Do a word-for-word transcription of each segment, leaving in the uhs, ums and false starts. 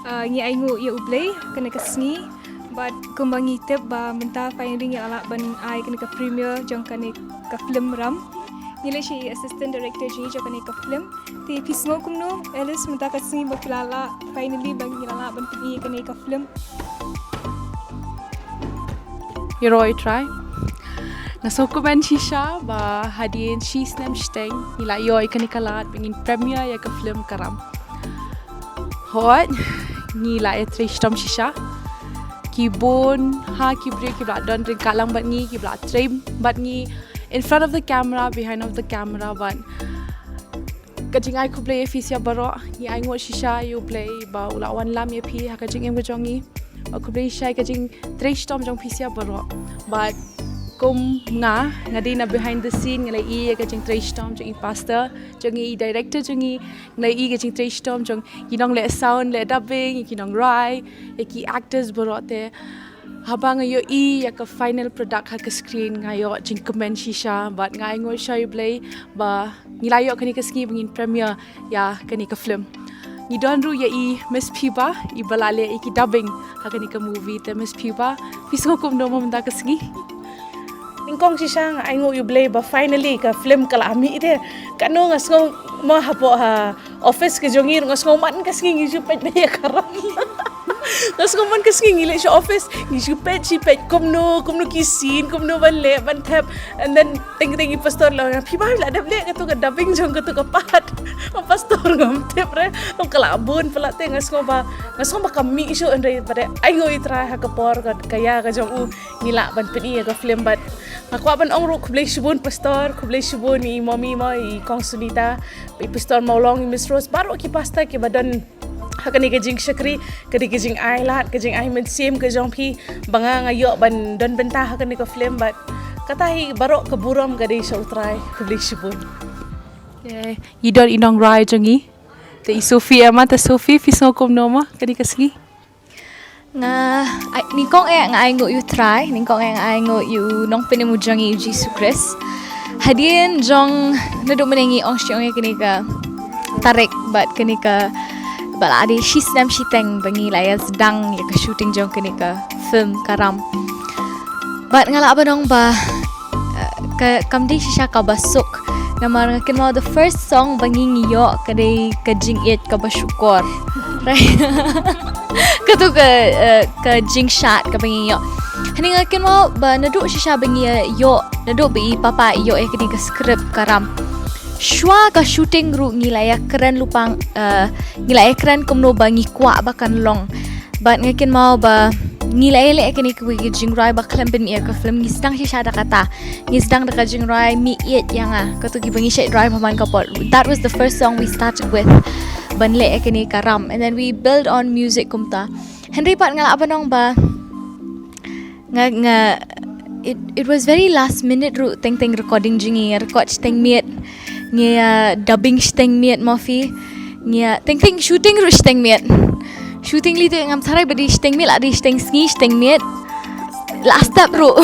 Uh, ngi ainguh ïa U Blei kane ka sngi bad kumba ngi tip ba mynta finally ngi la lah ban ai kane ka premiere jong kane ka film Ram. Ngi leit sha i assistant director jong ngi jong kane ka film. Te phi sngew kumno Alice mynta ka sngi ba phi la lah finally ba ngi la lah ban pyni kane ka film? Ïaroh Trai. Nga sngewkmen shisha ba hadien shi snem shiteng ngi la ïoh ïa kane ka lad ba ngin premiere ïa ka film ka Ram. Hooid, ngi la ïatrei shitom shisha. Ki bun ha ki briew kiba la don ryngkat lang bad ngi, kiba la trei bad ngi in front of the camera, behind of the camera, bad ka jingai khublei ïa phi sha baroh. Ngi ainguh shisha ïa U Blei ba u la wanlam ïa phi ha ka jingim ka jong ngi. Ba khublei shisha ïa ka jingtrei shitom jong phi sha baroh. Bad kum nga, nga dei na behind the scene, nga la ïohi ïa ka jingtrei shitom jong i pastor jong ngi, i director jong ngi, nga la ïohi ïa ka jingtrei shitom jong ki nongleh sound, leh dubbing, ïa ki nongrwai, ïa ki actors baroh te. Haba nga ïohi ïa ka final product ha ka screen, nga ïoh jingkmen shisha bad nga ainguh sha U Blei ba ngi la ïoh kane ka sngi ba ngin premiere ïa kane ka film. Ngi don ruh ïa i Miss Phiba, iba la leh ïa ki dubbing ha kane ka movie. Te Miss Phiba, phi sngew kumno mo mynta ka sngi? Nyngkong shisha nga ainguh ïa U Blei ba finally ka film ka la mih te. Katno nga sngew mo hapoh ha office ka jong ngi ruh nga sngew man ka sngi ngi ju peit beit ïa ka Ram. Nga sngew man ka sngi ngi leit sha office ngi ju peit shi peit kumno kumno ki scene, kumno ban leh ban thep. And then teng teng i pastor la ong, phi ba la dep leh katu ka dubbing jong katu ka part. Ong pastor, ngam tip re. Ong ka la bun palat te. Nga sngew ba, nga sngew ba ka mih shuh, hynrei pat ainguh ïa U Trai ha ka por ka, ka ïa ka jong u ngi lah ban pyni ïa ka film bad nga kwah ban ong ruh khublei shibun pastor, khublei shibun i mommy mo, i Kong Sunita, i pastor Mawlong, i Miss Rose, baroh ki pastor kiba don ha kane ka jingshakri, ka dei ka jingai lad, ka jingai mynsiem ka jong phi ba nga, nga ïoh ban don bynta ha kane ka film bad kata hi baroh ka burom ka dei sha U Trai. Khublei shibun. Te i don i nongrwai jong ngi, te i Sophie, em, te Sophie, phi sngew kumno mo kane ka sngi? Nga, ai, nyngkong eh nga ainguh ïa U Trai, nyngkong eh nga ainguh ïa u Nongpynim u jong ngi u Jisu Khrist. Hadien jong naduh mynne ngi ong shi ong ïa kane ka tarik bad kane ka, ba la dei shi snem shiteng ba ngi la ïa sdang ïa ka shooting jong kane ka film ka Ram. Bad nga lah ban ong ba, eh, ka, kam dei shisha kaba suk. Namar nga kynmaw the first song ba ngi ngi ïoh ka dei ka jingïeit kaba shukor. Right? Katu ka, eh, ka jingshad kaba ngi ïoh. Hangne nga kynmaw ba naduh shisha ba ngi ïoh, naduh ba i papa i ïoh ïa kane ka script ka Ram, shuwa ka shooting ruh ngi la ïa kren lypa, eh, ngi la ïa kren kumno ba ngi kwah ba kan long. Bad nga kynmaw ba ngi la ïa leh kane kawei ka jingrwai ba khlem pynmih ïa ka film, ngi sdang shisha da kata. Ngi sdang da ka jingrwai Mih Ïeit Ïa Nga, katu kiba ngi shait rwai ha man ka por. That was the first song we started with ban leh ïa kane ka Ram, and then we build on music kumta. Hynrei pat nga lah ban ong ba nga, nga, it, it was very last minute ruh. Teng teng recording jong ngi, record shiteng miet, ngi, uh, dubbing shiteng miet mo phi, ngi, uh, teng teng shooting ruh shiteng miet. Shooting lei te ngam tharai ba dei shiteng miet, la dei shiteng sngi, shiteng miet, la step ruh.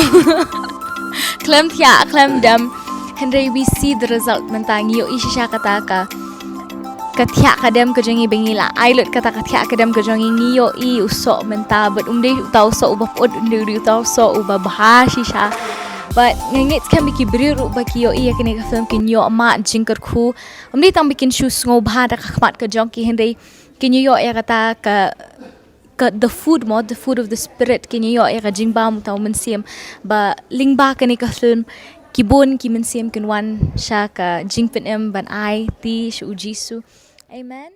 Khlem thiah khlem dem. Hynrei we see the result mynta, ngi ïohi shisha kata ka ka thiah ka dem ka jong ngi ba ngi la ai lut kata ka thiah ka dem ka jong ngi, ngi ïohi u soh mynta bad um dei uta u soh uba put, um dei uta u soh uba bha shisha. Bad nga ngeit skhem ba ki briew ruh ba ki ïohi ïa kane ka film kin ïoh mad jingkyrkhu. Um dei tang ba kin shu sngewbha da ka khmat ka jong ki, hynrei kin ïoh ïa kata ka, ka the food mo, the food of the spirit, kin ïoh ïa ka jingbam uta u mynsiem. Ba lyngba kane ka film ki bun ki mynsiem kin wan sha ka jingpynim ban aiti sha u Jisu. Amen.